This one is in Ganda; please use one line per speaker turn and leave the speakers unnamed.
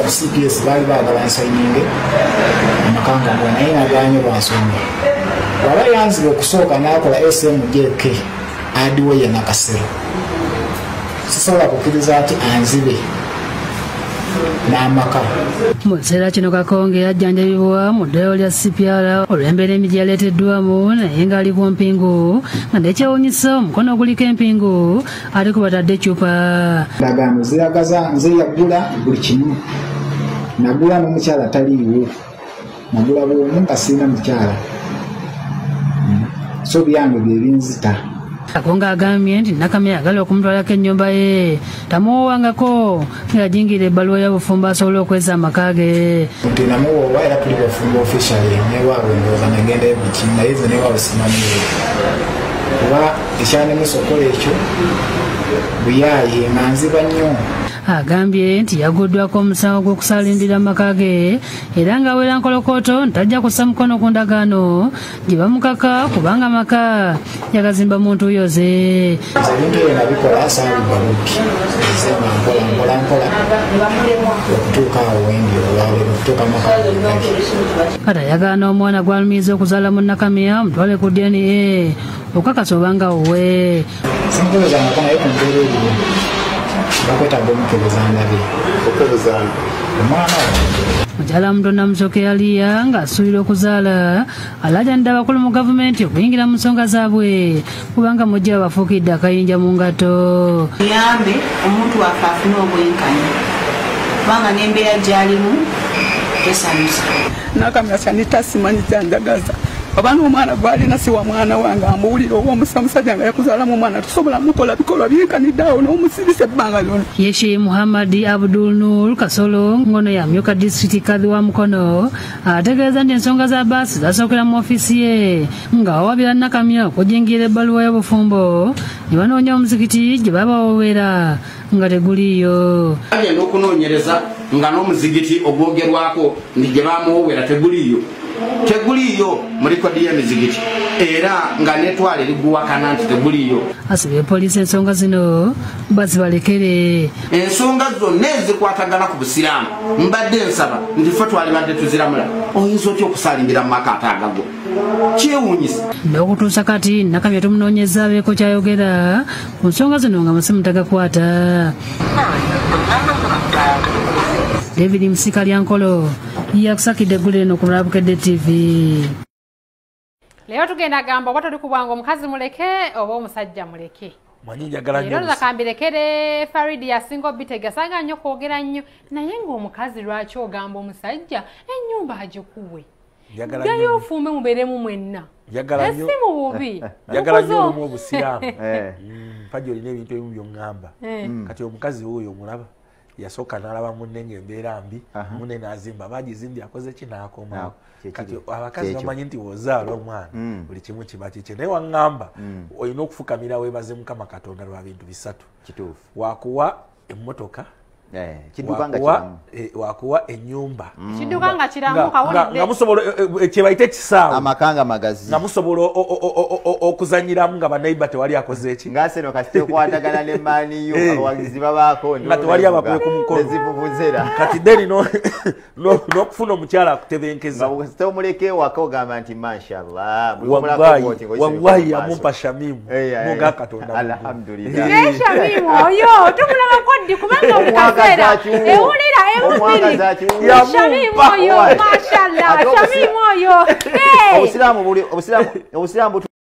ku CPS baali baagala nsayininge amakanga mbwa naye nagaanye lwansonga. Waba yanziba okusooka n'akola SMJK adiwe ye Nakasero. Sisobola kukkiriza ati anzibe n'amaka.
Mu kiseera kino Kakonge yajjanjabibwa mu ddwaliro lya CPR olw'embeera embi gye yaleeteddwamu naye ng'ali ku mpingu nga nekyewuunyisa omukono oguliko empingu ate ku batadde eccupa.
Endagaano ziragaza nze yagula buli kimu. Nagula n'omukyala taliiwo. Nagula bw'omu nga sirina mukyala. So byange bye binzita.
Kakonge agambye nti Nakamya ayagala okumutwalako ennyumba ye tamuwoowangako ng'ajingira ebbaluwa y'obufumbo asobole okweza amaka ge.
Nti namuwoowa era tuli bafumbo officially newaabwe ndowooza nagendayo biki naye nze newaabwe simanyiwo. Kuba ekyanemesa okukola ekyo buyaaye nga nziba nnyo.
Agambye nti yaguddwako omusango gw'okusalimbira amaka ge era ng'awera nkolokooto ntajja kussa mukono ku ndagaano gye bamukaka kubanga amaka yagazimba mu ntuuyo ze.
Ebintu ebyo nabikola saabibwa bubbi nze nga nkola mpola mpola okutuuka awo wendi olwaleero okutuuka amaka ge.
Kati ayagala n'omwana gw'alumiriza okuzaala mu Nakamya omutwale ku DNA okukakasa obanga wuwe.
Simukebezangako naye ku mbeera eriwo. Bakwetaaga omukebeza ndabe. Omwana
Mukyala muto Namusoke Aliya ng'asuubira okuzaala alaajanidde abakulu mu gavumenti okuyingira mu nsonga zaabwe kubanga mujja bafuukidde akayinja mu ngato.
Tuyambe omuntu waffe afune obwenkanya kubanga n'embeera gy'alimu tesanyusa.
Nakamya Shanita simanyi kyanjagaza. Oba n'omwana gw'alina si wa mwana wange amuwulira oba omusajja nga yakuzaalamu omwana tusobola mukola bikolwa byenkanidde awo n'omusibisa ebbanga lyonna.
Ye Sheikh Muhammad Abdul Nur Kasolo ngono yamyuka disitulikiti kadhi wa Mukono ategeeza nti ensonga za baasi zasookera mu ofiisi ye ng'awabira Nakamya okujingira ebbaluwa y'obufumbo ne banoonya omuzikiti gye babawoowera nga teguliiyo.
Bagenda okunoonyereza nga n'omuzikiti ogwogerwako nti gye bamuwoowera teguliiyo. Teguliyo mu likodi y'emizigiti era nga netwala eriguwakana nti teguliyo.
Asabye poliisi ensonga zino bazibalekere.
Ensonga zonna ezikwatagana ku busiraamu mbadde nsaba nti ffe twalibadde tuziramula. Oyinza otya okusalimbira mu maka ate agago? Kyewuunyisa.
N'okutuusa kati Nakamya tumunoonyeza abeeko ky'ayogera ku nsonga zino nga masimu tagakwata. David Musika Lyankolo yakusakidde eggulire eno ku Lwabukedde TV.
Leero tugenda gamba oba toli kubwanga omukazi muleke oba omusajja muleke.
Manyi njagala nnyo.
Leero nzakambirekere Farid yasinga obitega sanga nnyo kwogera nnyo naye ng'omukazi lwaki ogamba omusajja ennyumba agikuwe. Ddayo ofumbe mubeeremu mwenna. Essimu bubi.
Njagala nnyo olumu obusiraamu. Mpagi olina ebintu ebimu by'oŋŋamba. Kati omukazi wuuyo omulaba. Yasooka n'alaba munne ng'embeera mbi, munne n'azimba bagizimbye akoze ki n'akomawo. Kati abakazi bamanyi nti w'ozaala omwana buli kimu kiba kikye. Naye waŋŋamba olina okufukamira weebaze Mukama Katonda lwa bintu bisatu. Wakuwa emmotoka, wakuwa ennyumba.
Kidduka nga kiramu kawulidde.
Nga musobola kye bayita ekisaawe.
Amakanga magazi.
Nga musobola okuzannyiramu nga banneighbor tewali akoze eki.
Nga seno kasita okwatagana ne maani yo abawagizi babaako.
Nga tewali abakuwe ku mukono.
Nezivuvuzera.
Kati then n'okufuna omukyala akutebenkeza.
Nga kasita omuleka ewaka ogamba nti mashallah.
Wallahi yamumpa Shamimu. Munga Katonda.
Alhamdulillah.
Naye Shamimu oyo tumulabako ddi kubanga buli kaseera ewulira emubiri. Shamimu oyo mashallah. Shamimu oyo.
Obusiraamu